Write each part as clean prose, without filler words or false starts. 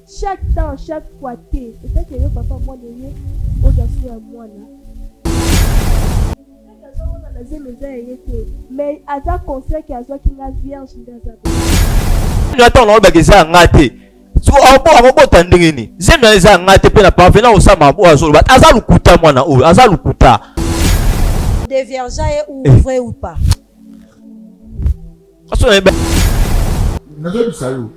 Chaque temps chaque fois te etant que yo papa mwana oye ozwa soin ya mwana Kaka aza wana na zemi eza ya ye te mais aza conscient que azwaki nga vierge nde aza Nga ntango naolobaka eza ya nga te akobota ndenge nini zemi na eza ya nga te mpe na parvena kosala makambo oyo azoloba aza lokuta mwana oyo aza lokuta Deviergea ye ou vrai ou pas? Nazoyebisa yo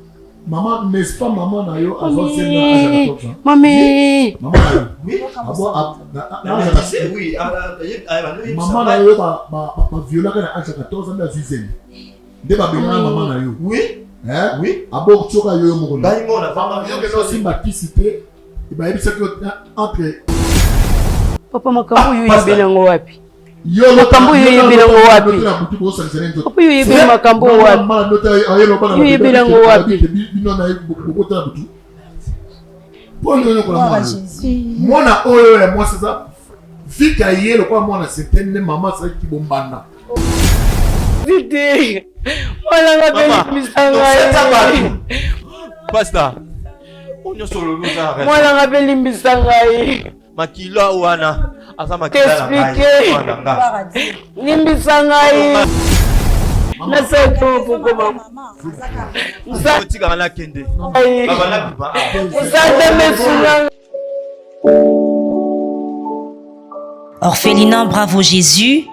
mama n'est-ce pas mama na yo azwa zemi na age ya 14 ans mami mama na yo abo mama na yo ba violaka na age ya 14 ans nde azwi zemi nde babengana mama na yo oui oui abo tioka yo yo moko osimba kisi te bayebisaki yo entre papa makambo oyo oyebeli yango wapi Yo Makambo oyo oyebeli yango wapi? Papa yo oyebeli makambo oyo wapi? Yo oyebeli yango wapi? Mwana oyo ya mwasi aza vita ye lokola mwana sete nde mama asalaki bombanda. Vite. Mwana nga mpe limbisa ngai. Pasta. Oyo nyonso olobi oza na raison. Mwana nga mpe limbisa ngai. Makila wana aza makila na ngai mwana nga. Limbisa ngai. Nasala poko mama. Otikaka nakende. Baba nabima. Mosala mesunga. Orphelinat Bravo Jésus,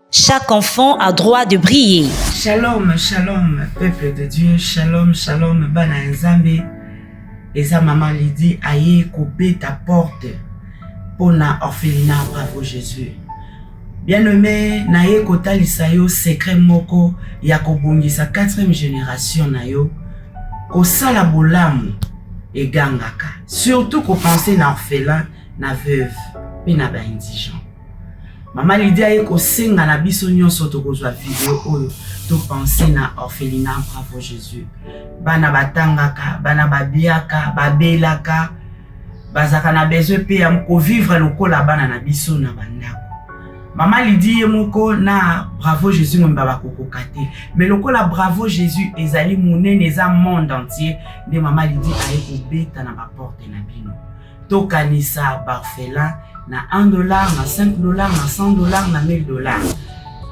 chaque enfant a droit de briller. Shalom, shalom, peuple de Dieu, shalom, shalom, bana ya Nzambe. Eza maman Lydie aye kobeta porte pona orphelinat Bravo Jesus. Bien-aimé, naye kotalisa yo secret moko ya kobongisa quatrième generation na yo, kosala bolamu egangaka, surtout ko penser na orphelin, na veuve pe na ba indigents. Mama Lydie aye kosenga na biso nyonso tokozwa video oyo to penser na orphelinat Bravo Jesus. Bana batangaka, bana babiaka, babelaka, bazalaka na besoin pe ya kovivre lokola bana na biso na bandako. Mama Lydie ye moko na Bravo Jesus mobimba bakokoka te. Mais lokola Bravo Jesus ezali monene eza monde entier nde Mama Lydie aye kobeta na ba porte na bino. Tokanisa ba orphelins na un dollar, na cinq dollars, na 100 dollars, na 1000 dollars.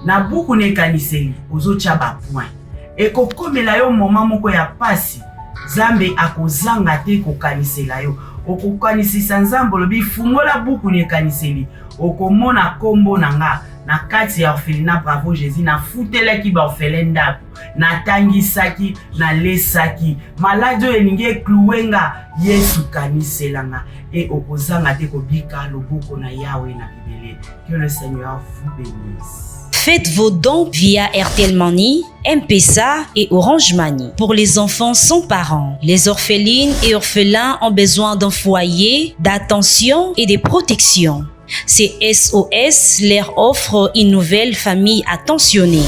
Na buku na ekaniseli ozotia ba points. Ekokomela yo moment moko ya pasi, Nzambe akozanga te kokanisela yo. Okokanisisa Nzambe olobi fungola buku na ekaniseli, okomona kombo na nga na kati ya orphelinat Bravo Jesus, nafutelaki ba orphelins ndako, natangisaki, nalesaki. Maladi oyo elingi e clouer nga, Yesu kanisela nga et okozanga te kobika loboko na Yahweh na bibele. Que le Seigneur vous benisse. Faites vos dons via Airtel Money, M-Pesa et Orange Money. Pour les enfants sans parents, les orphelines et orphelins ont besoin d'un foyer, d'attention et de protection. Ces SOS leur offrent une nouvelle famille attentionnée.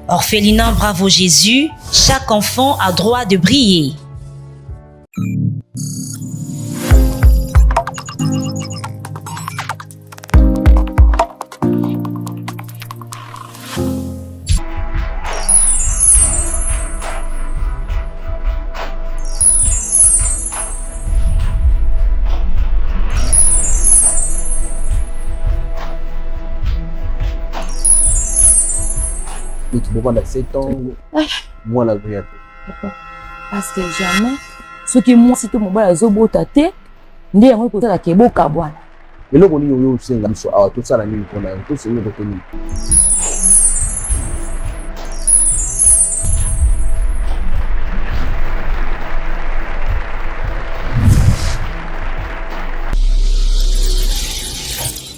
Orphelinat Bravo Jésus, chaque enfant a droit de briller. Lutu bovanda 7 ans mwana azoya te parce que jamais soki mwasi to mobali azobota te nde yango ekosalaka ebokabwana eloko nini oyo osenga biso awa tosala nini mpona yango tosengi eloko nini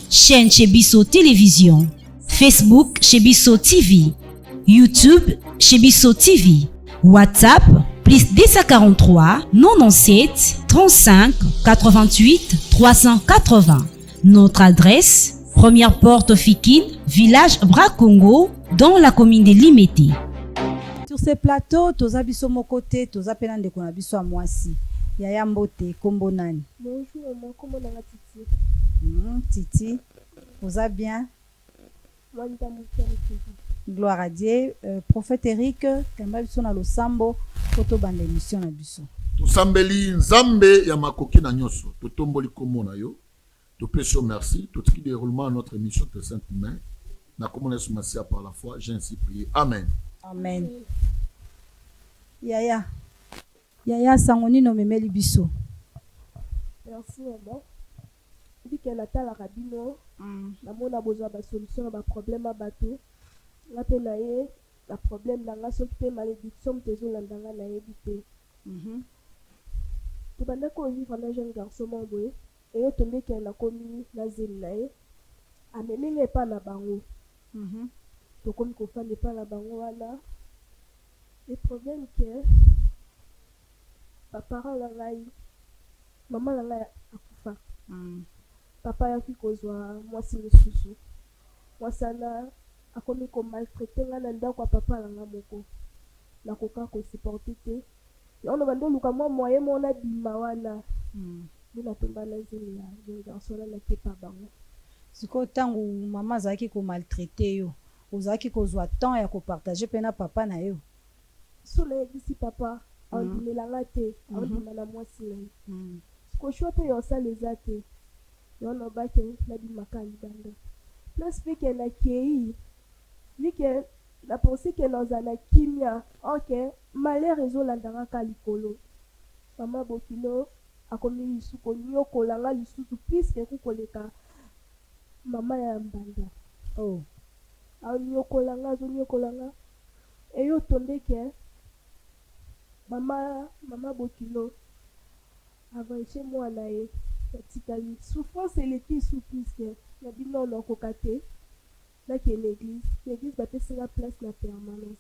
Chaîne chez Bisso Télévision, Facebook chez Bisso TV, YouTube chez Bisso TV, WhatsApp plus 243 97 35 88 380. Notre adresse, première porte Fikine, village Bracongo, dans la commune de Limete. Sur ce plateau, toza biso moko te, toza pe na ndeko na biso ya mwasi. Yaya mbote, kombo nani? Bonjour maman, kombo na nga Titi. Hum, Titi, oza bien? Gloire à Dieu. Euh, prophète Eric, kamba biso na losambo. Po tobanda emission na biso. Tosambeli Nzambe ya makoki na nyoso, totomboli kombo na yo, topesi yo merci, totiki deroulement ya notre emission entre saintes mains, na kombo na Yesu Masiya par la foi, j'ai ainsi prie. Amen. Amen yaya. Yaya sango nini omemeli biso? Merci maman bike natalaka bino namona bozwa ba solution na ba problème ya batu nga pe naye na problème na nga soki pe malediction mutu ezolanda nga nayebi te tobandaki ko vivre na jeune garçon moko boye eye tombe ke nakomi na zemi na ye amemi nga epa na bango tokomi kofanda epa na bango wana le problème ke ba parents na ngai maman na ngai akufa papa ayaki kozwa mwasi mosusu Mwasi wana akomi ko maltraiter nga na ndaku ya papa na nga moko. Nakoka ko supporter te. Yango na bandi oluka mwa moyen moko na bima wana. Nde na tomba na zemi ya jeune garçon wana nake epa bango. Sikoyo tangu mama azalaki ko maltraiter yo, ozalaki kozua temps ya ko partager pe na papa nayo? Soki nayebisi papa, akondimela nga te, akondima na mwasi na ye. Sikoyo choix pe ya kosala eza te. Yango naloba ke nabima kaka libanda. Place pe ke nakeyi, vu que na penser ke nazala na kimia, or ke malheur ezolanda nga kaka likolo. Mama bokilo akomi lisusu koniokola nga lisusu plus que koleka mama ya mbanda. Oh. Aniokola nga, azoniokola nga. Eyo tombe ke mama, mama bokilo A voyage muana ye atikali souffrance eleki lisusu plus que na bino nakoka te nakende eglise na eglise bapesi nga place na permanence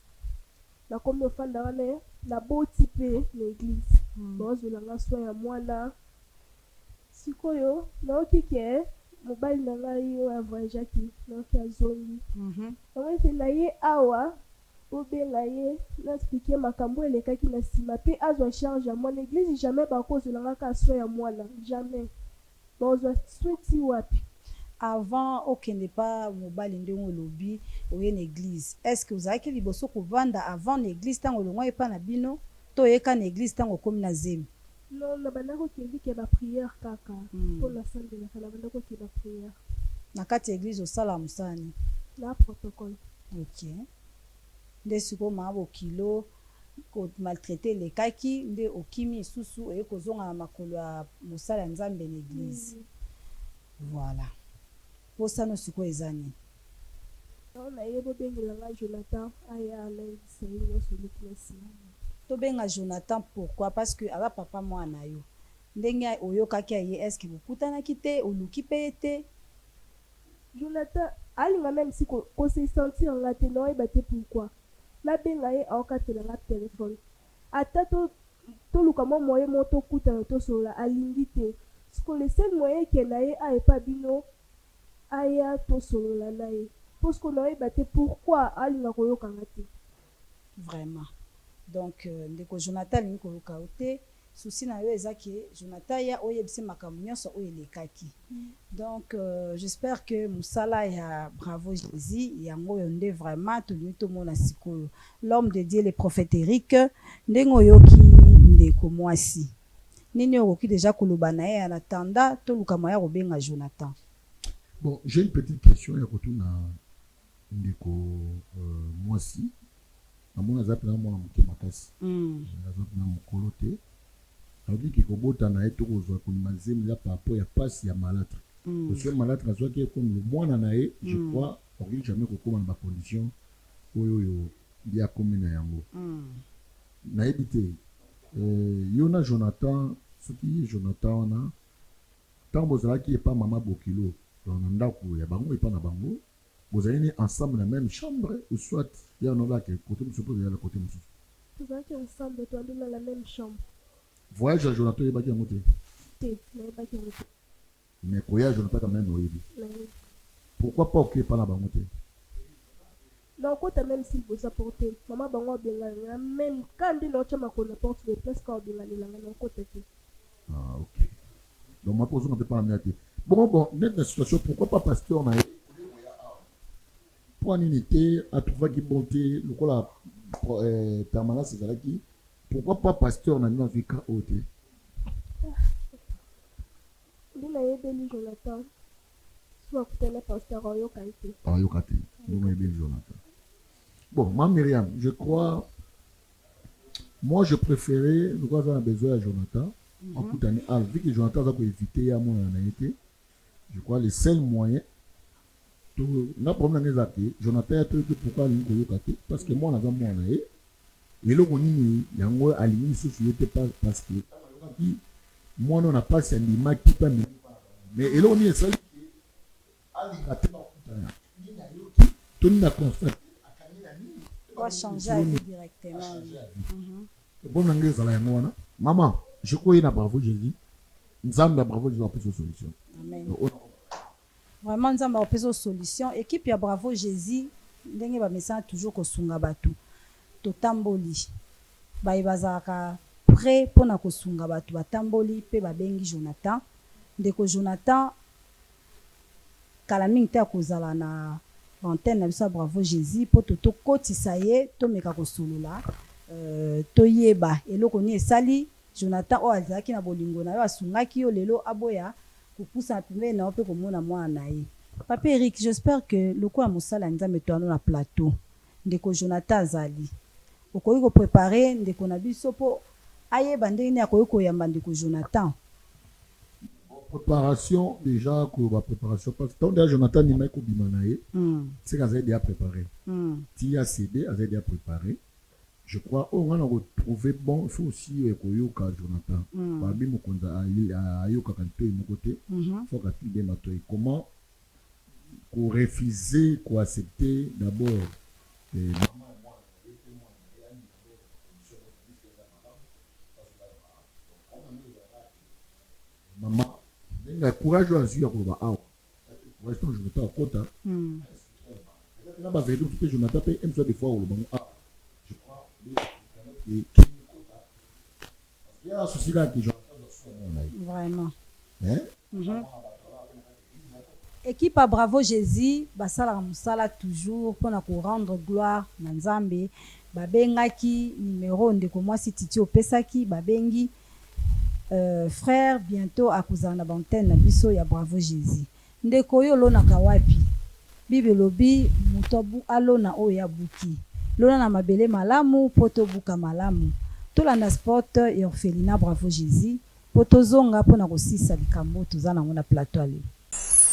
nakomi ofanda wana naboti pe na eglise baozwela nga soin ya muana sikoyo nayoki ke mobali na ngai oyo a voyageaki nayoki azongi namoni ke naye awa Bobenga ye na explique ye makambu oyo elekaki na sima pe azwa charge ya mwana eglise jamais bako zwela nga kaka soin ya mwana jamais bakozwa soin ti wapi. Avant okende pa mobali ndenge olobi oye na eglise est ce que ozalaki liboso kovanda avant na eglise tango olongwaki epa na bino to oye kaka na eglise tango okomi na zemi? Non na bandaki kokende ke ba prière kaka po na sambelaka na bandaki kokende ba prière. Na kati ya eglise osalaka musala nini? Na protocole. Ok nde sikoyo mama bokilo ko maltraite elekaki nde okimi lisusu oye kozonga na makolo ya mosali ya nzambe na eglise voilà posa no sikoyo eza nini? Yango naye bobengela nga Jonathan aya nayebisa ye nionso eleki na sima. Tobenga Jonathan pourquoi parce que aza papa mwana na yo ndenge oyokaki aye est ce que bokutanaki te oluki pe ye te? Jonathan alinga meme si ko ko se sentir nga te naoyeba te pourquoi nabenga ye aokatela nga telephone ata to toluka mwa moyen moko tokutana tosolola alingi te sikoyo le seul moyen ke naye awa epa bino aya tosolola naye po sikoyo naoyeba te pourquoi alinga koyoka nga te. Vraiment donc ndeko Jonathan alingi koyoka yo te Souci na yo eza que Jonathan aya oyebisa ye makambo nionso oyo elekaki. Donc j'espère que musala ya Bravo Jesus yango oyo nde vraiment tolingi tomona sikoyo. L'homme de Dieu le prophète Eric ndenge oyoki ndeko muasi nini oyo okoki dejà koloba na ye en attendant toluka moyen ya kobenga Jonathan. Bon j'ai une petite question ya kotuna ndeko muasi Namoni aza pena mwana moke makasi. Aza pena mokolo te. Alobi ke kobota na ye to kozwa kondima zemi eza par rapport ya pasi ya malatre. Soki malatre azwaki ye comme mwana na ye, je crois akoki jamais kokoma na ba conditions oyo oyo ye akomi na yango. Nayebi te yo na Jonathan, soki ye Jonathan wana tango bozalaki epa mama bokilo donc na ndaku ya bango epa na bango, Bozali ne ensemble na meme chambre ou soit ye aloba ke cote mosusu pe ozali na cote mosusu? Tozalaki ensemble tozalaki na la meme chambre. Voyage ya Jonathan oyebaki yango te? Te, nayebaki yango te. Mais koya ya Jonathan quand meme oyebi? Nayebi. Pourquoi pas oke epa na bango te? Nakokota meme si liboso ya porte maman bango abengana nga meme kaka nde naotia makolo na porte boye place kaka obenganela nga nakokota te. Ah ok donc mwa pe ozonga pe epa na mia te bongo bon neti na situation pourquoi pas pasteur na ye mpo nini te atrouvaki bon te lokola permanence ezalaki. Pourquoi pas pasteur na bino azwi cas oyo te? Nde nayebeli Jonathan soki akutani na pasteur akoyoka ye te. Akoyoka te ndenge oyebeli Jonathan. Bon ma Myriam je crois moi je prefere lokola aza na besoin ya Jonathan akutani al vu que Jonathan aza ko eviter ye amonana na ye te je crois le seul moyen to nga problème na nga eza ke Jonathan ya toyoki pourquoi alingi koyoka te parce que mwana aza mwana na ye Eloko nini yango alingi lisusu ye te parce que tango ayokaki mwana oyo na pasi andimaki pe amemi bana bango mais eloko nini esali que alinga te bakutana nini ayoki to nini a constate akangi na nini Po a changer avis directement oui. Problème na nga ezala yango wana maman je crois oye na bravo Jesus nzambe ya bravo Jesus apesa yo solution. Amen. Vraiment nzambe akopesa yo solution equipe ya bravo Jesus ndenge bamesana toujours kosunga batu totamboli baye bazalaka pret pona kosunga batu batamboli pe babengi Jonathan ndeko Jonathan kala mingi te akozala na antenne na biso ya bravo Jesus po totokotisa ye tomeka kosolola toyeba eloko nini esali Jonathan oyo azalaki na bolingo na yo asungaki yo lelo aboya kopusana pembeni na yo pe komona mwana na ye. Papa Eric j'espère que lokola mosali ya Nzambe toyano na plateau ndeko Jonathan azali okoki ko preparer ndeko na biso po ayeba ndenge nini akoki koyamba ndeko Jonathan. Bon preparation dejà koloba preparation parce que tango dejà Jonathan andimaki kobima na ye ce que azali dejà prepare ti a cede azali dejà prepare. Je crois oyo nga nako trouver bon il faut aussi koyoka Jonathan balobi mokonzi ayokaka litoyi moko te faut akati nde matoyi comment ko refuser ko accepter d'abord maman ya mwana na ye pe mwana na ye andima d'abord na condition moko puisque eza malamu bazolala donc pona nga ezalaka ke maman ndenge courage oyo azui ya koloba awa courage tango Jonathan akota na ba verite mosusu pe Jonathan pe aime soit des fois koloba ngo ah je crois que kimi kota parce que ya souci kaka que Jonathan aza susu mwana na ye vraiment hein Equipe ya bravo Jesus basalaka musala toujours pona ko rendre gloire na nzambe babengaki numero ndeko mwasi Titi opesaki babengi Euh frère bientot akozala na ba antenne na biso ya bravo Jesus. Ndeko yo olonaka wapi? Bible elobi mutu alona oyo ye abuki. Lona na mabele malamu po tobuka malamu. Tolanda spot ya orphelinat bravo Jesus po tozonga pona kosisa likambo toza nango na plateau ya lelo.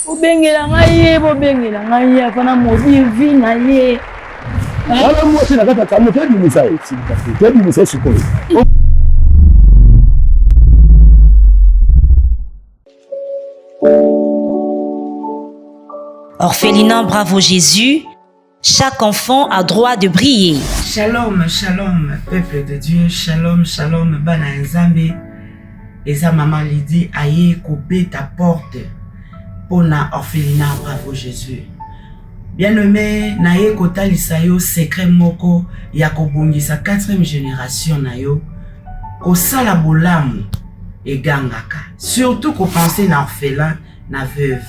Bobengela ngai ye, bobengela ngai ye, afin na maudire vie na ye. Wana mwasi na kati ya camion tobimisa ye, tobimisa ye sikoyo. Orphelinat Bravo Jésus, chaque enfant a droit de briller. Shalom, shalom, peuple de Dieu, shalom, shalom, bana ya Nzambe. Eza maman Lydie aye kobeta porte pona orphelinat Bravo Jesus. Bien-aimé, naye kotalisa yo secret moko ya kobongisa quatrième generation na yo, kosala bolamu egangaka, surtout ko penser na orphelin, na veuve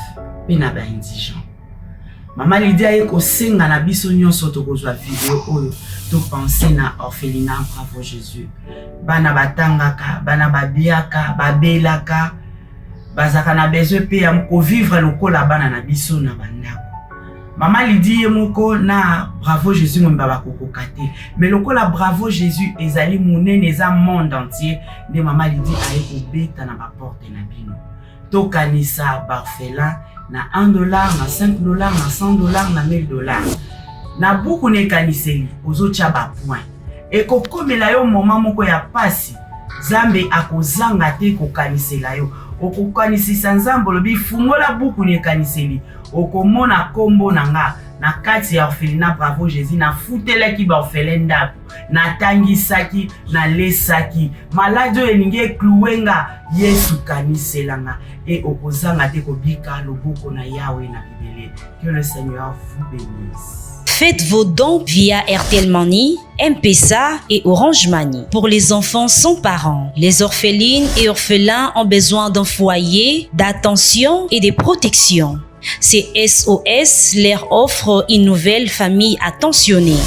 pe na ba indigents. Mama Lydie aye kosenga na biso nyonso tokozwa video oyo to penser na orphelinat Bravo Jesus. Bana batangaka, bana babiaka, babelaka, bazalaka na besoin pe ya kovivre lokola bana na biso na bandako. Mama Lydie ye moko na Bravo Jesus mobimba bakokoka te. Mais lokola Bravo Jesus ezali monene eza monde entier nde Mama Lydie aye kobeta na ba porte na bino. Tokanisa ba orphelins na 1 dollar, na 5 dollars, na 100 dollars, na 1000 dollars. Na buku na ekaniseli ozotia ba points. Ekokomela yo moment moko ya pasi, Nzambe akozanga te kokanisela yo. Okokanisisa Nzambe olobi fungola buku na ekaniseli, okomona kombo na nga na kati ya orphelinat Bravo Jesus, nafutelaki ba orphelins ndako, natangisaki, nalesaki, maladi oyo elingi ecloue nga, Yesu kanisela nga et okozanga te kobika loboko na Yahweh na bibele. Que le Seigneur vous bénisse. Faites vos dons via Airtel Money, M-Pesa et Orange Money. Pour les enfants sans parents, les orphelines et orphelins ont besoin d'un foyer, d'attention et de protection. Ces SOS leur offrent une nouvelle famille attentionnée.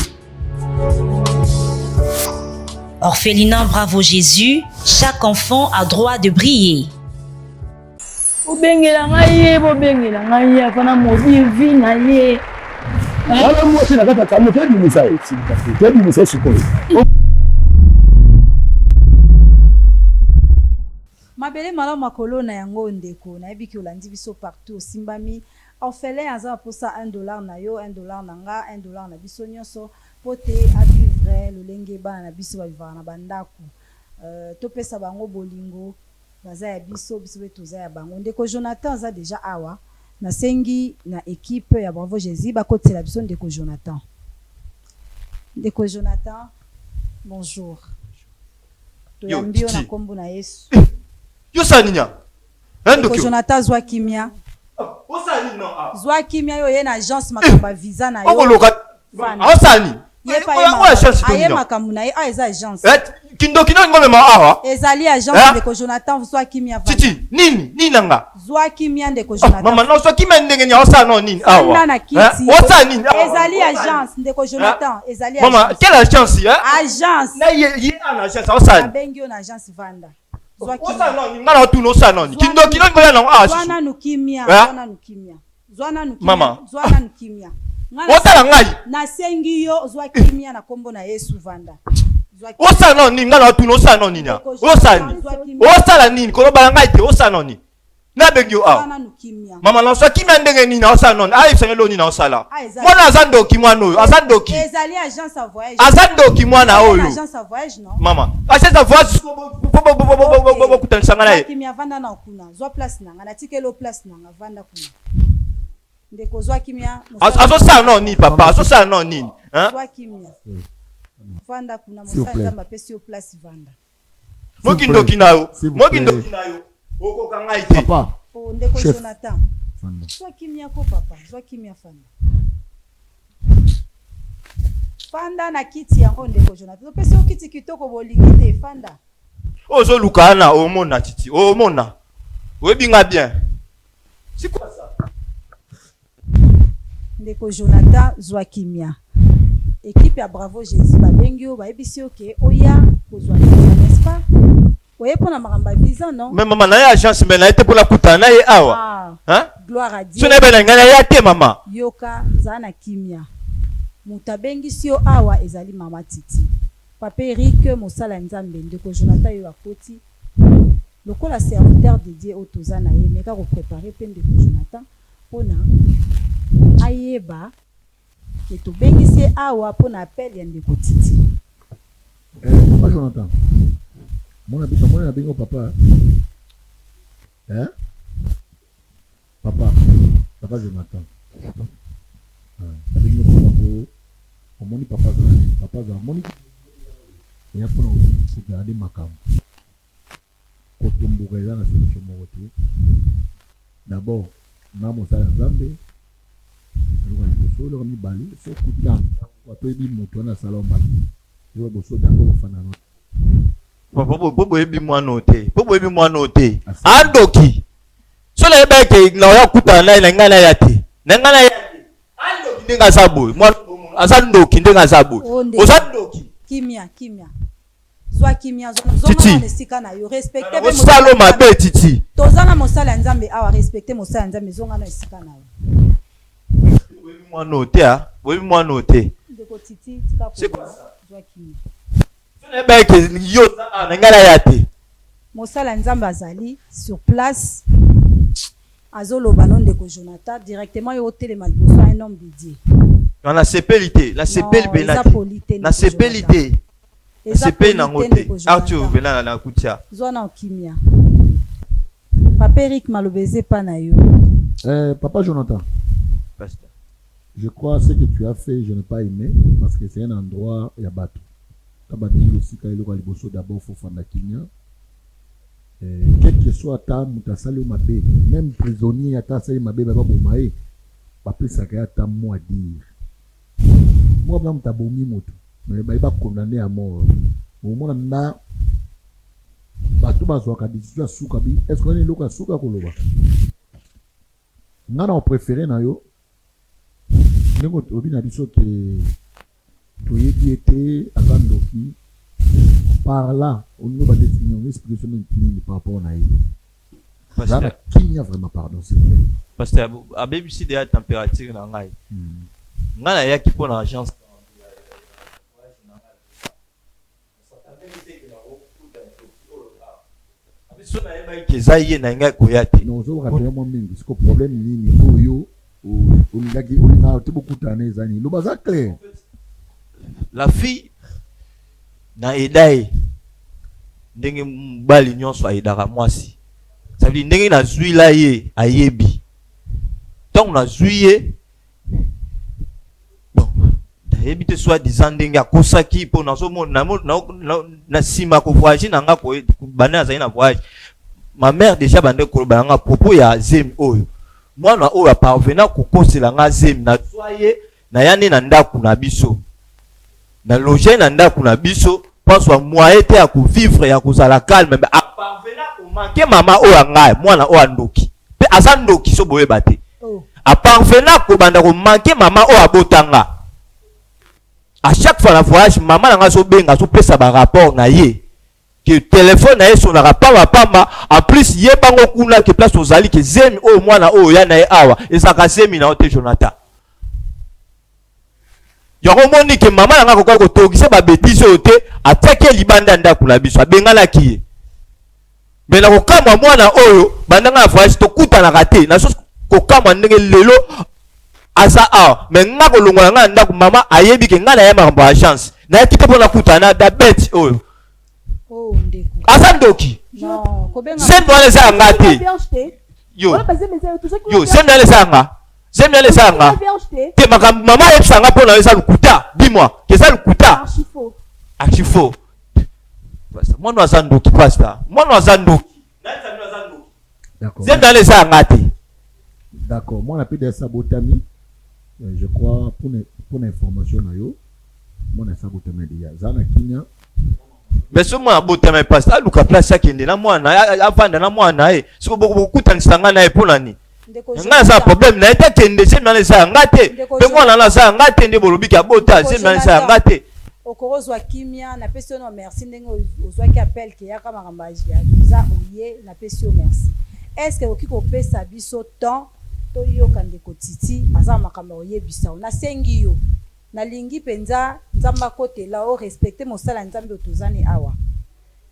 Orphelinat Bravo Jésus, chaque enfant a droit de briller. Bobengela ngai ye, bobengela ngai ye, afana modi vi na ye. Wana mwasi na kati ya kamo tebimisa ye, tebimisa ye sikoyo. Mabele malamu makolona yango ndeko nayebi ke olandi biso partout osimbami orphelin aza na posa un dollar na yo un dollar na nga un dollar na biso nionso po te a vivre lolenge bana na biso ba vivaka na ba ndaku topesa bango bolingo Baza ya biso, biso pe toza ya bango. Ndeko Jonathan aza dejà awa, nasengi na equipe ya Bravo Jesus bakotisela biso ndeko Jonathan. Ndeko Jonathan, bonjour. Toyambi yo na kombo na Yesu. Eh, yo osala nini awa? Hein, ndoki oyo. Jonathan zwa kimia. Osala nini non awa? Zwa kimia yo oye na agence makambo ya visa na yo. Okoloka. Osala nini? Ye pa aye makambo na ye awa eza agence. Eh, kindoki nani ngomema awa? Ezali agence eh? ndeko Jonathan zwa kimia vanda. Titi, nini? Nini na nga? Zwa kimia ndeko ah, Jonathan. Mama non zwa kimia ndenge nini osala no nini awa? Vanda na kiti. Eh? Osala nini? Ezali agence ndeko Jonathan, ezali agence. Mama, quelle agence hein? Agence. Na ye ye na agence osala. Abengi yo na agence vanda. Zwa kimia. Osala nini? Nga na otuna osala nini? Kindoki nani ngoya na awa? Zwa nanu kimia, zwa nanu kimia. Zwa nanu kimia. Mama. Zwa nanu kimia. Otala ngai. Nasengi yo zwa kimia na kombo na Yesu vanda. Osala nano nini? Ngai na otuna osala nano nini? Osala nini? Osala nini? Koloba na ngai te osala nano nini? Nabengi yo awa. Mama na zwa kimia ndenge nini? Osala nano ayebisa ngai eloko nini osala. Mwana aza ndoki mwana oyo aza ndoki. Ezali agence ya voyage. Aza ndoki mwana oyo. Agence ya voyage non? Mama, agence ya voyage bokutanisa ngai na ye. Kimia vanda na kuna. Zwa place na ngai. Natikeli yo place na ngai. Vanda kuna. Ndeko zwa kimia. Azosala nao nini papa? Azosala nao nini? Zwa kimia. Vanda kuna mosali Nzambe apesi yo place vanda. Moki ndoki na yo. Moki ndoki na yo. Okoka ngai te. Papa. Oh ndeko Jonathan. Zwa kimia ko papa. Zwa kimia fanda. Fanda na kiti yango ndeko Jonathan. Topesi yo kiti kitoko bolingi te fanda. Ozo luka wana omona titi omona. Oyebi nga bien. C'est quoi ça? Ndeko Jonathan zwa kimia. Equipe ya Bravo Jesus babengi yo bayebisi yo ke oya kozwa visa n'est-ce pas? Oye pona makambo ya visa non? Mais maman naye agence mais naye te pona kutana naye awa. Ah, hein? Gloire à Dieu. So naye na ngai naya te maman. Yoka zala na kimia. Moto abengisi yo awa ezali mama Titi. Papa Eric mosala ya Nzambe ndeko Jonathan yo akoti Lokola serviteur de Dieu oyo toza na ye meka ko preparer pe ndeko Jonathan pona ayeba ke tobengisi ye awa pona appel ya ndeko Titi. Eh papa Jonathan mona biso mona na bengo papa eh papa papa Jonathan eh na bengo papa ko omoni papa azala papa azala moni eya pona ko garder makambo Kotomboka eza na solution moko te. D'abord nga mosali ya Nzambe eloko ya liboso, eloko ya mibale faut okuta bato oyebi moto wana asala yo mabe, eloko ya liboso d'abord ofanda na Papa po boyebi mwana oyo te, po boyebi mwana oyo te. Andoki. So na yeba ke na oya kutana naye na ngai na ya te. Na ngai na ya te. Andoki ndenge aza boye. Mwana aza ndoki ndenge aza boye. Oh, Oza ndoki. Kimia, kimia. Zwa kimia, zonga na esika na yo. Respecte pe Osalo mabe Titi. Toza na mosali ya Nzambe awa, respecte mosali ya Nzambe, zonga na esika na yo. Oyebi mwana oyo te, ah. Oyebi mwana oyo te. Ndeko Titi, tika koloba, zwa kimia. Nayeba ete yo oza awa, na ngai naya te. Mosali ya Nzambe azali sur place. Azoloba no ndeko Jonathan directement yo otelema liboso ya un homme de Dieu. Non na sepeli te, na sepeli pena te. Na sepeli te. Na sepeli na ngo te. Arthur pena na kutia. Zwa na kimia. Papa Eric maloba eza epa na yo. Eh, papa Jonathan. Pasteur. Je crois ce que tu as fait, je n'ai pas aimé parce que c'est un endroit ya bato. Kaba bengi osika eloko ya liboso d'abord faut fanda kimia. Quel que soit ata moto asali yo mabe, meme prisonnier ata asali mabe ba baboma ye, bapesaka ye ata mot à dire. Moko pena moto abomi moto mais baye ba condamner à mort, okomona na bato bazwaka decision ya suka bi est-ce que oza na eloko ya suka ya koloba? Nga nako prefere na yo ndenge olobi na biso ke toyebi ye te aza ndoki. Par là olingi oba ndeti nini oexplique biso nini nini par rapport na ye. Zala na kimia vraiment pardon s'il vous plaît. Pasteur abebisi deja temperature na ngai. Ngai nayaki mpo na agence so nayebaki ke eza ye nalingaki koya te. Non ozo rappeler mwa mingi siko problème nini oyo olingaki olingaka te bokutana eza nini loba aza clair. La fille na aida ye ndenge mobali nyonso aidaka mwasi ça veut dire ndenge nazwi la ye ayebi ntango nazwi ye bon nayebi te soit disant ndenge akosaki mpo nazomona na nsima kovoyage na nga banda nazali na voyage ma mère déjà bande koloba na nga propos ya zemi oyo mwana oyo aparvena kokosela nga zemi nazwa ye Naya nde na ndaku na biso na loger na ndaku na biso po azwa moyen te ya ko vivre ya kozala calme mais a parvena ko manquer mama oyo ya ngai mwana oyo ya ndoki pe aza ndoki so boyeba te oh. a parvena kobanda ko manquer mama oyo abota nga à chaque fois na voyage mama na nga azobenga azopesa ba rapport na ye que telephone na ye esonaka pamba pamba en plus ye bango kuna que place ozali que zemi oyo mwana oyo oya na ye awa ezalaka zemi na yo te Jonathan yango omoni ke mama na nga akoka kotokisa ba betise oyo te atiaki ye libanda ya ndako na biso abenganaki ye me na kokamwa mwana oyo banda nga na voyage tokutanaka te nazo kokamwa ndenge lelo aza awa me nga kolongola nga na ndako mama ayebi ke nga na ye makambo ya agence nayaki te mpo nakutana na bete oyo Oh, ndeko. Aza ndoki. Zembe wana eza ya nga te. Yo. Yo zembe wana eza ya nga. Zembe wana eza ya nga. Te makambo mama ayebisa nga mpo na yo eza lokuta. Dis-moi, que eza lokuta. Archi faux. Archi faux. Mwana aza ndoki pastor. Mwana aza ndoki. Zembe wana eza ya nga te. D'accord. Mwana PDS abotami. Euh, je crois pour pour information na yo mwana esi abotami deja zala na kimia mais soki mwana abotami pasi aluka place akende na mwana avanda na mwana na ye soki bokutanisa ngai na ye mpo na nini ngai aza na problème na ye te akende zemi wana eza ya ngai te mpe mwana wana aza ya ngai te nde bolobi ke abota zemi wana eza ya ngai te okozwa kimia napesi yo no merci ndenge ozwaki appel ke yaka makambo ya visa oye napesi yo merci est ce que okoki kopesa biso temps toyoka ndeko titi aza na makambo ya koyebisa yo nasengi yo Nalingi penza nzambe akotela o respecte mosala ya nzambe oyo toza ne awa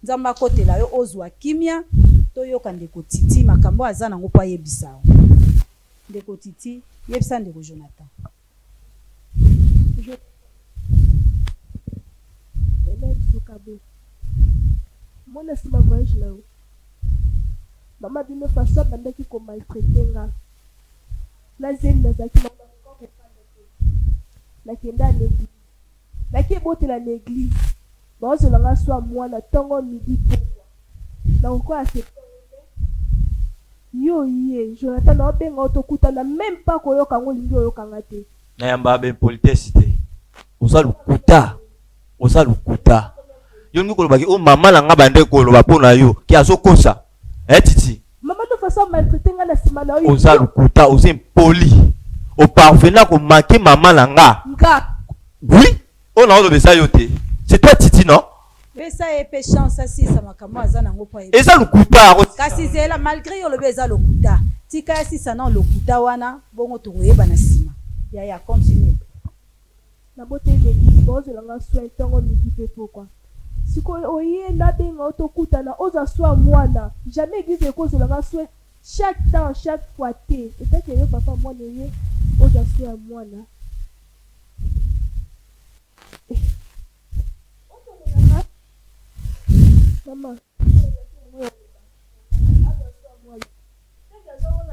nzambe akotela yo ozua kimia toyoka ndeko Titi makambo oyo aza nango po ayebisa yo ndeko Titi yebisa ndeko Jonathan. Mona sima voyage na yo mama bino façon abandaki ko maltraite nga na zemi nazalaki na Nakenda na eglise nake botela na eglise baozela nga swa mwana tongo midi pokwa nakoki ko accepte yango te yo ye Jonathan naobenga yo tokutana meme pas koyoka yango olingi oyoka nga te. Nayambaka ba impolitesse te oza lokuta oza lokuta yo olingi koloba ke oh mama na nga bande koloba mpo na yo ke azokosa eh titi Maman de façon maltraiter nga na sima na yo. Oza lokuta, oza impoli. O parvenir ko manquer maman na nga. Nga. Oui, oyo na oloba eza yo te. C'est toi Titi non? Pesa ye pe chance asilisa makambo aza nango po ayebi. Eza lokuta. Kasi zela malgre yo olobi eza lokuta. Tika ye asisa nao lokuta wana bongo tokoyeba na sima. Yaya continue. Naboteli na eglise baozela nga soin tongo midi pe pokwa sikoyo oye nabenga yo tokutana ozwa soin ya mwana jamais eglise ekozwela nga soin chaque temps chaque fois te etake yo papa mwana oye ozwa soin ya mwana eh ozongola nga mama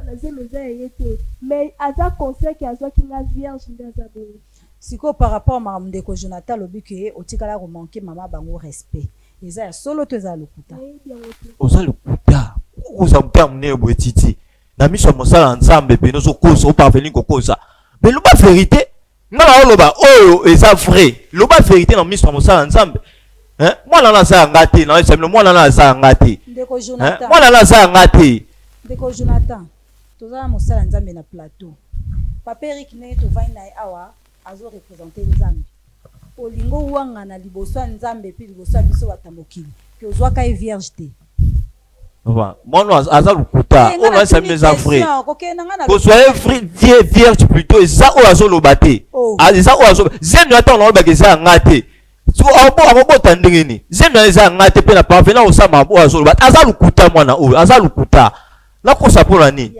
na zemi eza ya ye te mais aza conscient ke azwaki nga vierge nde aza bongo. Sikoyo par rapport makambo ndeko Jonathan alobi ke otikala ko manquer mama bango respect eza ya solo to eza ya lokuta? Nayebi yango te. Oza lokuta okoza motema monene boye titi na miso ya mosala ya nzambe pene ozokosa oparvenir kokosa mais loba verite Nga na oloba oyo eza vrai. Loba verite na miso ya mosala ya Nzambe. Hein? Mwana na aza ya nga te, na yebisa bino mwana na aza ya nga te. Ndeko Jonathan. Hein? Mwana na aza ya nga te. Ndeko Jonathan, toza na mosala ya Nzambe na plateau. Papa Eric ndenge tovandi na ye awa azo representer Nzambe. Olingi owangana liboso ya Nzambe mpe liboso ya biso bato ya mokili que ozwaka ye vierge te? Papa, mwana oyo aza lokuta. Oyo na sami eza vrai. Kozwa ye vrai vierge plutôt eza oyo azoloba te. Oh. Ah, eza oyo azoloba. Zemi ata olobaka eza ya nga te. Akobota ndenge nini? Zemi wana eza ya nga te mpe na parvenant kosala makambo oyo azoloba. Aza lokuta mwana oyo, aza lokuta. Nakosa mpo na nini?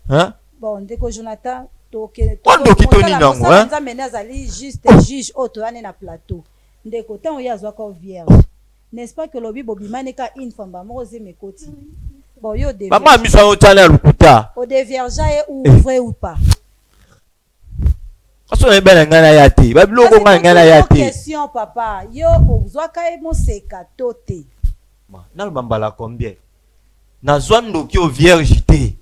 Hein? Bon, ndeko Jonathan, toke ndoki to nini yango, hein? Nzambe nde azali juste oh. juge oyo toyane na plateau. Ndeko, ntango ye azwaka vierge. N'est-ce pas que olobi bobimani ka une fois mbala moko zemi ekoti. Bon yo o Mama miso yango tiana ya lokuta. O deviergea ye ou eh. vrai ou pas? Aso na bana ngai na ya te. Ba biloko ngai ngai na ya te. Question papa, yo ozwaka ye moseka to te? Naloba mbala combien? Nazwa ndoki oyo vierge te.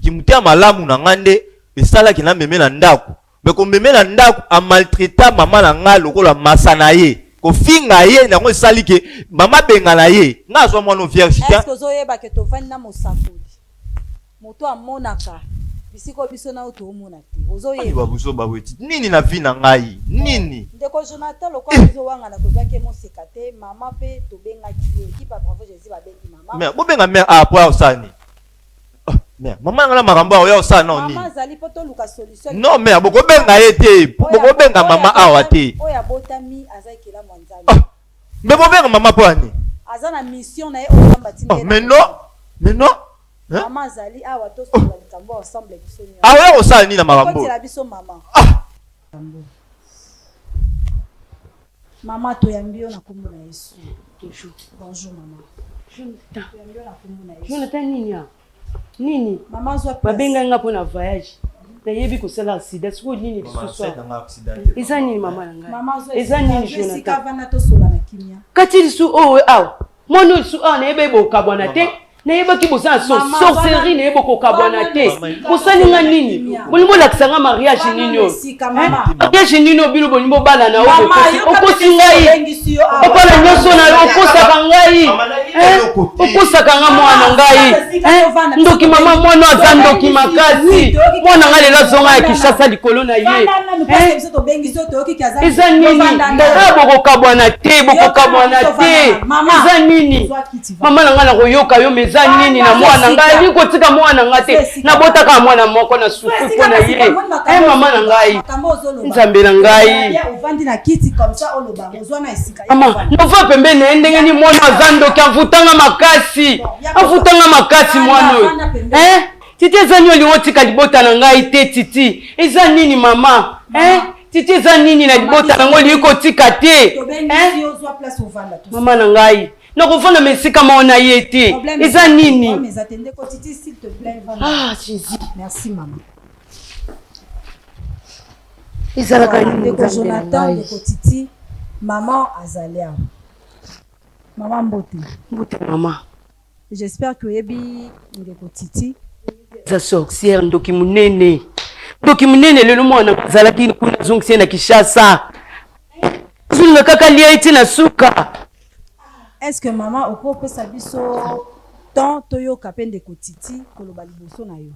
Kimutema malamu na ngai nde esalaki na meme na ndako. Mais komeme na ndaku a maltraita mama na nga lokola masa na ye kofinga ye yango esali ke mama abengana ye nga azwa mwana vierge te. Est-ce que ozoyeba ke tovandi na mosakoli moto amonaka bisika oyo biso na yo toomona te ozoyeba? Ba buzoba boye ti nini na vie na ngai nini? Ndeko Jonathan lokola ozowangana kozwaki ye moseka te mama pe tobengaki ye equipe ya Bravo Jesus babengi mama. Mais bobenga mère ah po asala nini? Ah, mère mama nga na makambo awa oya osala nao nini? Mama azali po toluka solution. Non mère bokobenga ye te bokobenga mama awa te. Oyo abotami aza ekelamu ya Nzambe. Ah, mais bobenga mama po ya nini? Aza na mission na ye oyo Nzambe atindi ye. Oh, mais non mais non. Hein? Mama azali awa tosolola likambo ensemble biso nyonso. Ah, oya kosala nini na makambo? Okotela biso mama. Ah. Mama toyambi yo na kombo na Yesu. Bonjour. Bonjour mama. Jonathan. Toyambi yo na kombo na Yesu. Jonathan nini ah? Nini? Mama zwa place. Babenga nga pona voyage. Nayebi kosala accident sikoyo nini lisusu awa? Eza nini mama na ngai? Mama zwa Eza nini esika Jonathan? vanda tosola na kimia. Kati lisu oyo awa. Mwana oyo lisu awa nayebaki bokabwana te. Nayebaki boza na sorcellerie naye bokokabwana te. Bosali nga nini? Bolingi bolakisa nga mariage nini oyo? Mariage nini oyo bino bolingi bobalana oyo bokosi? Okosi ngai. Papa na nyoso na yo okosaka ngai. Okosaka nga mwana ngai. Ndoki mama mwana aza ndoki makasi. Mwana ngai lelo azonga ya Kinshasa likolo na ye. Eza nini? Ah bokokabwana te, bokokabwana te. Eza nini? Mama na ngai nakoyoka yo, mais eza nini na mwana ngai? Alingi kotika mwana ngai te. Nabotaka mwana moko na souffrir mpo na ye. Eh mama na ngai. Nzambe na ngai. Mama, nova pembeni na ye ndenge nini mwana aza ndoki avutanga makasi. Avutanga makasi mwana oyo. Eh? Titi eza nini olingi otika libota na ngai te Titi? Eza nini mama? Eh? Titi eza nini na libota na ngai olingi kotika te? Eh? Mama na ngai, nakofanda ma esika moko na ye te. Eza nini? Ah Jesus. Merci mama. Ezalaka nini ndeko Jonathan, ndeko Titi, maman azali awa. Mama mbote. Mbote mama. J'espère que oyebi ndeko Titi. Eza sorcière ndoki munene. Ndoki munene lelo mwana azalaki kuna azongisi ye na Kinshasa. Azolinga kaka lia ye ti na suka. Est-ce que maman okoki kopesa biso temps toyoka pe ndeko Titi koloba liboso na yo?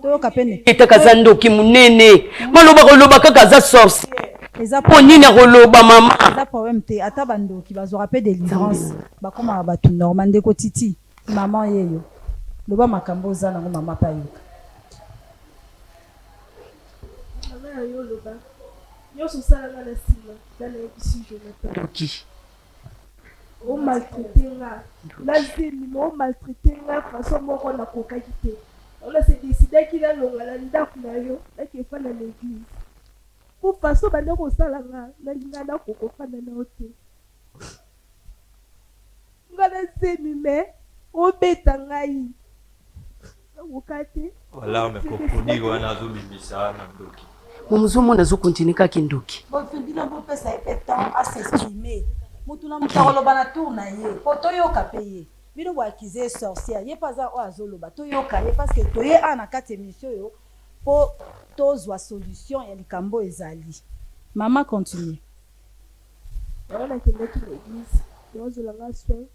Toyoka pe ne. Etaka aza ndoki munene. Maloba koloba kaka aza sorcière. Eza Po nini akoloba mama? Eza problème te ata ba ndoki bazwaka pe delivrance bakomaka batu normal ndeko Titi maman yeyo loba makambo oza nango maman pe ayoka. Mama ya yo loba nionso osala nga na sima nga nayebisi Jonathan. Ndoki. O maltraite nga na zemi mais o maltraite nga façon moko nakokaki te yango na se decidaki nalongwa na ndaku na yo nake fanda na eglise. Po façon obandaki kosala nga nalinga nakoka kofanda na yo te nga na zemi mais obeta ngai nakoka te. Ba larmes crocodile wana azo bimisa wana ndoki. Mama ozo mona azo continue kaka kindoki. Bino bopesa ye pe temps a s'exprimer mutu na mutu akoloba na tour na ye po toyoka pe ye bino bo accuse ye sorcière ye pe aza oyo azoloba toyoka ye parce que toye awa na kati emission oyo po tozua solution ya likambo oyo ezali maman continue. Yango nakendaki na eglise bazwela nga soin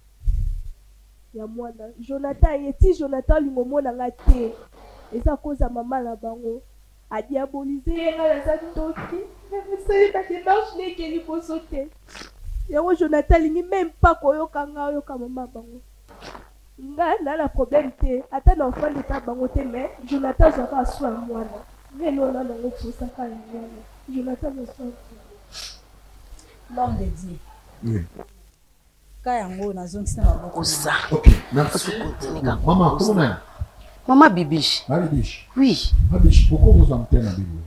ya mwana Jonathan aye ti Jonathan alinga omona nga te eza à cause ya mama na bango a diabolise ye nga naza ndoki. Nasali ba demarche neke liboso te. Yango Jonathan alingi meme pas koyoka nga oyoka mama bango. Nga na na problème te ata na ofandi epa bango te mais Jonathan azwaka soin ya mwana. Nga eloko na nango posa kaka yango wana. Jonathan azwa soin ya mwana. L'homme de Dieu. Oui. Ka yango nazongisi na maboko. Oza. Ok, merci. Maman, comment nani? Maman Bibiche. Maman Bibiche. Oui. Maman Bibiche, pourquoi vous en tenez Bibi?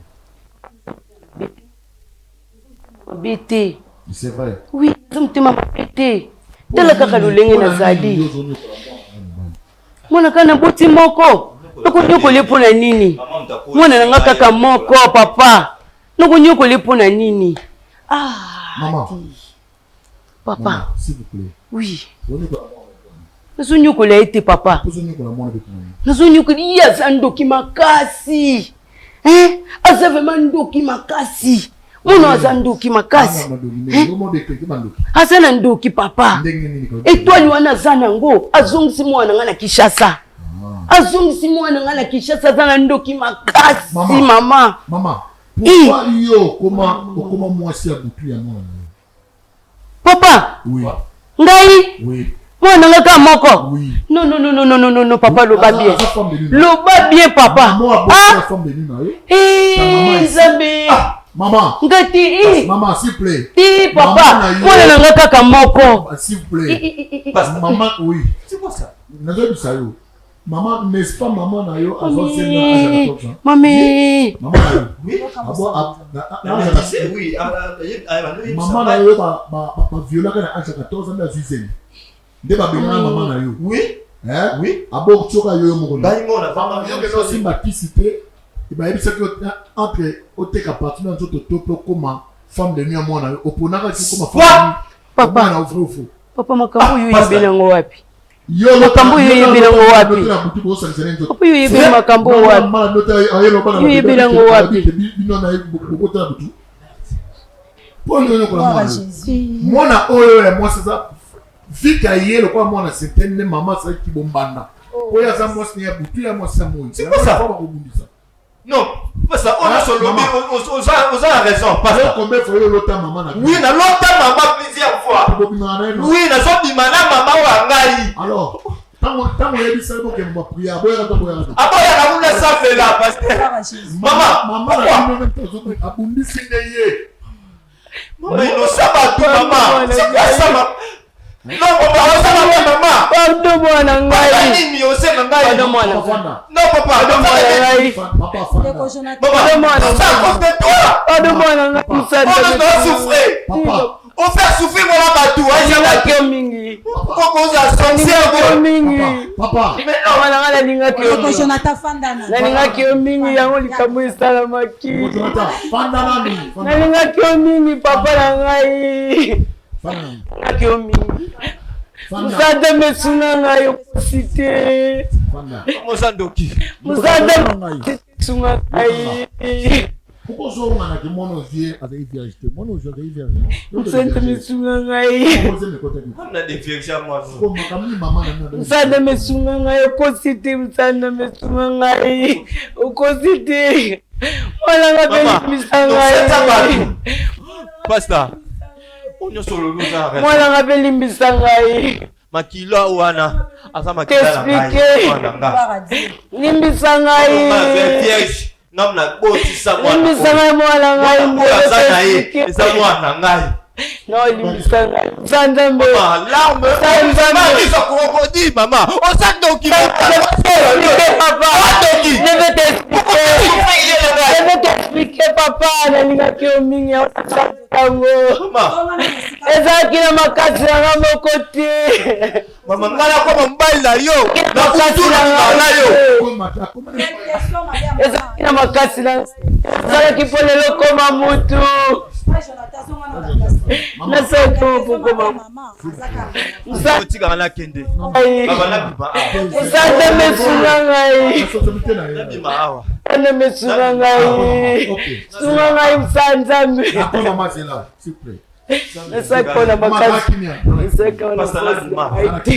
Mabe te. C'est vrai. Oui, naza motema mabe te. Tala kaka lolenge nazali. Mwana kaka naboti moko. Nakonyokola ye mpo na nini? Mwana na nga kaka moko, papa. Nakonyokola ye mpo na nini? Ah. Maman. Papa. Maman, s'il vous plaît. Oui. Nazonyokola ye te papa. Nazonyokola ye aza ndoki makasi. Hein? Aza vraiment ndoki makasi. Mwana aza ndoki makasi. Hein? Aza na ndoki papa. Etoile wana aza nango azongisi mwana nga na Kinshasa. Ah. Azongisi mwana nga na Kinshasa aza na ndoki makasi mama. Mama. Pourquoi yo okoma okoma mwasi ya butu ya mwana na yo? Papa. Oui. Ngai? Oui. Mwana na ngai kaka moko? Oui. Non non non non non non non papa loba bien. Loba bien papa. Maman ah. femme de nuit na yo. Eh Nzambe. Ah, maman. Ngai ti. Eh. Maman s'il vous plaît. Ti papa. Mwana na ngai kaka moko. Ah, s'il vous plaît. Maman oui. C'est quoi ça? Nazobisa yo. Maman, n'est-ce pas maman na yo azwa zemi na âge ya 14 ans? Mami. Maman na yo. Oui. Abo a na âge ya Oui, maman na yo ba ba ba violaka na âge ya 14 ans nde azwi zemi. Nde ba bengana maman na yo. Oui. Hein? Oui. Abo tsoka yo yo moko. Ngai mona fama yo ke osimba kisi te. Bayebisaki yo entre oteka partie na nzoto to pe okoma femme de nuit ya mwana yo oponaka ti okoma femme de nuit. Papa. Na vrai ou faux? Papa makambo oyo oyebeli yango wapi? Makambo oyo oyebeli yango wapi? Papa oyo oyebeli makambo oyo wapi? Oyo oyebeli yango wapi? Mwana oyo ya mwasi aza vika ye lokola mwana sete nde mama azalaki bombanda oyo aza mwasi ya butu ya mwasi ya moi bakobundisa Non, pasta, on a solo, oza na raison, pasta. Combien fois yo lota maman na Oui, na lota maman plusieurs fois. Oui, na zo bima na maman wa ngai. Alors, tango tango yebisa yo ke mwa prière, boya to boya. Aboya na muna sambela, pasteur. Maman, maman na bino même tozo abundisi nde ye. Mama innocent bato mama. C'est quoi ça mama? Non, papa, osala pe mama. Pardon mwana ngai. Nini osenga ngai? Pardon mwana. Non papa, pardon mwana ngai. Papa, Papa, mwana. C'est à cause de toi. Pardon mwana ngai. On doit souffrir. Papa. On fait souffrir mwana bato. Nalingaki yo mingi. Koko oza sorcière yo mingi. Papa. Mwana ngai nalingaki yo. Ndeko Jonathan fanda na. Nalingaki yo mingi yango likambo esalamaki. Jonathan fanda nanu. Nalingaki yo mingi papa na ngai. Nalingaki yo mingi. Mosada mesunga ngai okosi te. Moza ndoki. Mosada sunga ngai. Pourquoi ozongana ke mwana ozwi azali vierge te mwana ozwi azali vierge mosanta misunga ngai mosanda misunga ngai okosi te mosanda misunga ngai okosi te mwana nga mpe limbisa ngai pasta nyonso olobi oza mwana nga mpe limbisa ngai makila wana aza makila na ngai mwana nga limbisa ngai nga nabotisa mwana ngai mwana ngai aza na ye eza mwana ngai Non, limbisa ngai. Sa Nzambe. Larme. Sa Nzambe. Sa crocodile, maman. Oza ndoki. Papa. Ndoki. Je vais t'expliquer. Je vais t'expliquer, papa. Nalingaki yo mingi. Yango. Ezalaki na makasi na nga moko te. Mama ngai nakoma mobali na yo. Nakutuna na yo. Ezalaki na makasi na ezalaki mpo lelo koma mutu. Nasalaki mpo koma otikaka nakende mosanda mesunga ngai mosanda mesunga ngai sunga ngai mosala nzambe nasaki mpona makasi nasaki mpona force na ngai te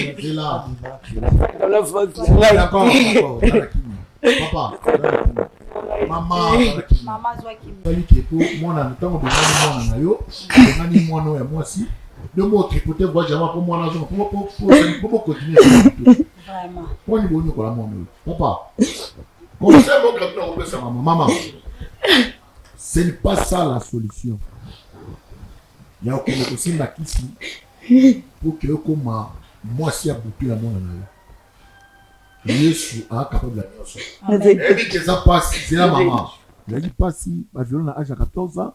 nasaki mpona force na ngai te. Mama, mama azwa kimia. Osali ke po mwana ntango obengani mwana na yo, obengani mwana oyo ya mwasi, nde mo tripote voyage yango po mwana azonga po po po po bo continuer. Vraiment. Po ni bonyokola mwana oyo. Papa, conseil moko gratuit nakopesa mama, mama, ce n'est pas ça la solution. Ya kokende kosimba kisi po ke okoma mwasi ya butu ya mwana na yo. Yesu a capable ya nyonso. Nayebi ke eza pasi, zela mama. Ezalaki pasi, ba viole na age ya 14 ans,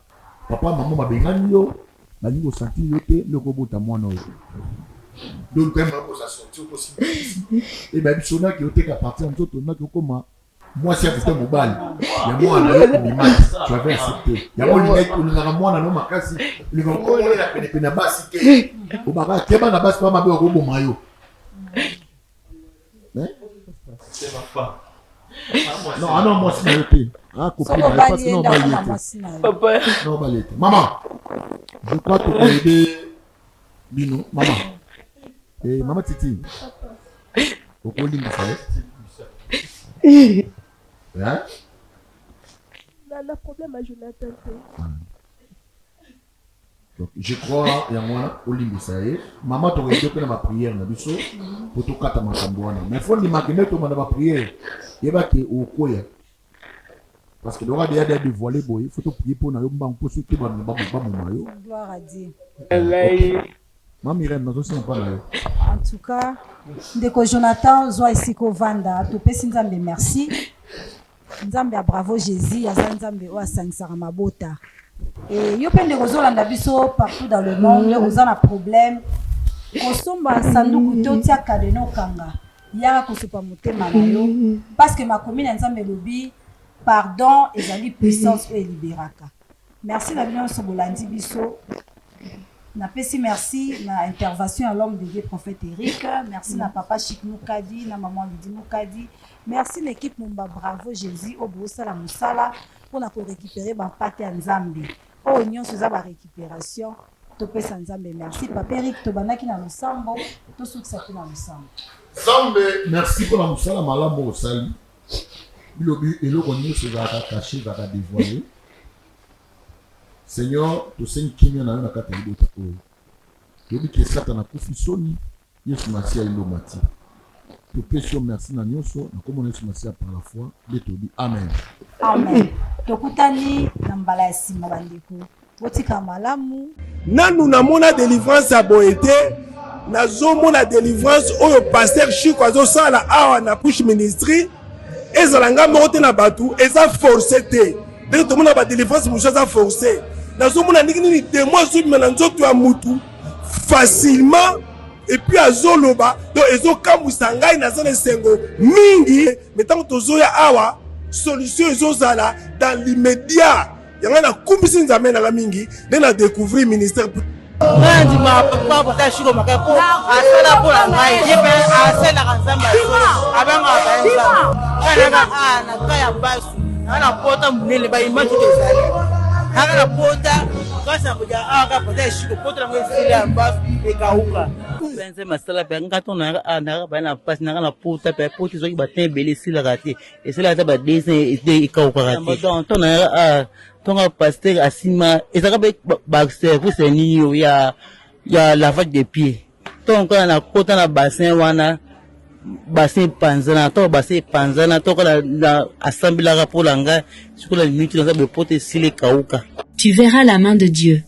papa mama babengani yo, balingi ko sentir yo te nde okobota mwana oyo. Donc quand même oza sortir okosimba kisi. Et ba biso naki oteka partie ya nzoto naki okoma mwasi ya kuta mobali ya mwana na yo obimaki tu avais accepté yango olingaki olingaka mwana na yo makasi olingaka okomonela penepene ya basi te obaka keba na basi pa mabe bakoboma yo. Non, ah non, mwasi na yo te. Ah, copine na yo parce que non, obali ye te. Non, obali ye te. Maman, je crois que tokoyede bino. Maman. Eh, maman Titi. Okolimbisa ye. Hein? Na problème ya Jonathan te. Donc je crois yango wana olimbisa ye mama tokoyede mpe na ba prière na biso po tokata makambo wana mais fo ndima kende tobanda ba prière yeba ke okoya parce que loka deya deya dévoilé boye fo toprie mpo na yo mbangu mpo soki te bamoma yo. Gloire à Dieu. Mama Irène nazosenga mpa na yo. En tout cas ndeko Jonathan zwa esika ovanda topesi Nzambe merci. Nzambe ya bravo Jesus aza nzambe oyo asangisaka mabota et yo pe ndeko ozolanda biso partout dans le monde oza na problème kosomba sanduku te otia cadena okanga yaka kosopa motema na yo parce que makomi na nzambe elobi pardon ezali puissance oyo eliberaka merci na bino nyonso bolandi biso Napesi merci na intervention ya l'homme de Dieu prophète Eric, merci na papa Chic Mukadi na maman Lydie Mukadi, merci na equipe momba bravo Jesus oyo bozosala mosala pona ko recuperer ba mpate ya Nzambe. Oyo nionso eza ba recuperation, topesa Nzambe merci. Papa Eric tobandaki na losambo, tosukisa pe na losambo. Nzambe merci pona mosala malamu oyo osali, bilobi eloko nionso ezalaka cache ezalaka devoile. Seigneur tosengi kimia na yo na kati ya libota oyo. Toyebi ke satana akufi soni, Yesu Masiya ye nde omati. Topesi yo merci na nionso na kombo na Yesu Masiya par la foi nde tolobi amen. Amen tokutani na mbala ya sima ba ndeko botikala malamu. Nanu na mona delivrance ya boye te nazo mona delivrance oyo pasteur Chico azo sala awa na push ministry ezala nga moko te na batu eza force te ndenge tomona ba delivrance mosusu aza force nazomona ndenge nini demo azobima na nzoto ya mutu facilement epuis azoloba donc ezokamwisa ngai naza na esengo mingi me ntango tozoya awa solution ezozala dans l'immédiat yango nakumbisi nzambe nanga mingi nde na découvrir ministère ngai nandimaka papa pota shiko makaya mpo asala mpo na ngai ye mpe asalelaka nzambe ya solo abangaka ye nzambe ngai nanga a na ka ya mbasu nanga na pota monene baimage oyo ezali nanga na pota kasi na koja awa kaka pota ya shiko pota nango esili ya mbasu ekauka nzambe asala mpe nga ntongo nayaka baya na mpasi nanga na pota mpe pota ezwaki batin ebele esilaka te esalaka ata ba deux ans ekaukaka te donc ntongo nayaka ntongo pasteur asima ezalaka mpe baservice ya nini oyo ya ya lavage de pied ntongo kaka nakota na bassin wana bassin epanzana ntongo bassin epanzana ntongo kaka asambelaka mpo na ngai sikoyo na minute naza boye pota esila ekauka. Tu verras la main de Dieu.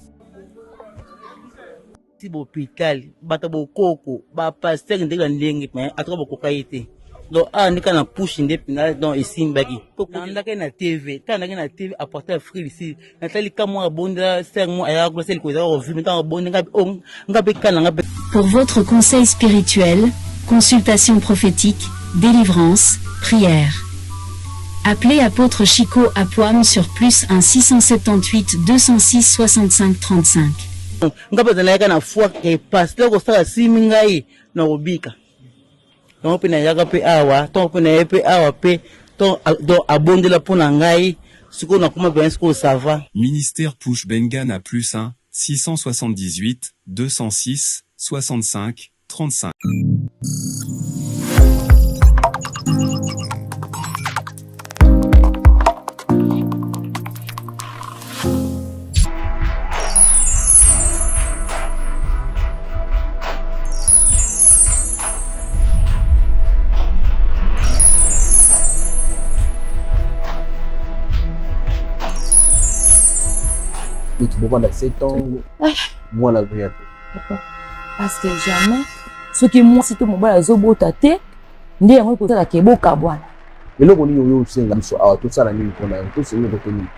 Ti ba hopital bato ya bokoko ba pasteur ndenge na ndenge mais atoka bokoka ye te donc awa nde kaka na push nde mpena donc esimbaki nalandaki na tv ntango nandaki na tv à partir ya afrique du sud natali ka mwa abondela sere mwa ayaka kuna seli kozaka kovimbe ntango abonde nga mpe kana nga mpe Pour votre conseil spirituel, consultation prophétique, délivrance, prière. Appelez Apôtre Chico Apoam sur plus 1 678 206 65 35. Nga mpe nayaka na foi ke pasteur kosala simi ngai na kobika yango mpe nayaka mpe awa ntongo mpe naye mpe awa mpe donc abondela mpo na ngai sikoyo nakoma mpenza sikoyo sava. Ministère Push Benga na plus 1 678 206 65 35. Bovanda 7 ans mwana azoya te. Papa, parce que jamais soki mwasi to mobali azobota te nde yango ekosala ke bokabwana. Eloko nini oyo osenga biso awa tosala nini mpona yango tosengi kote nini?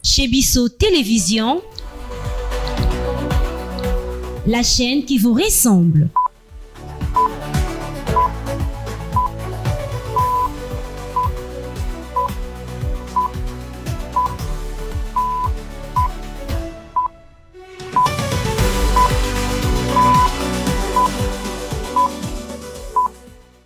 Chez Bisso Télévision, la chaîne qui vous ressemble.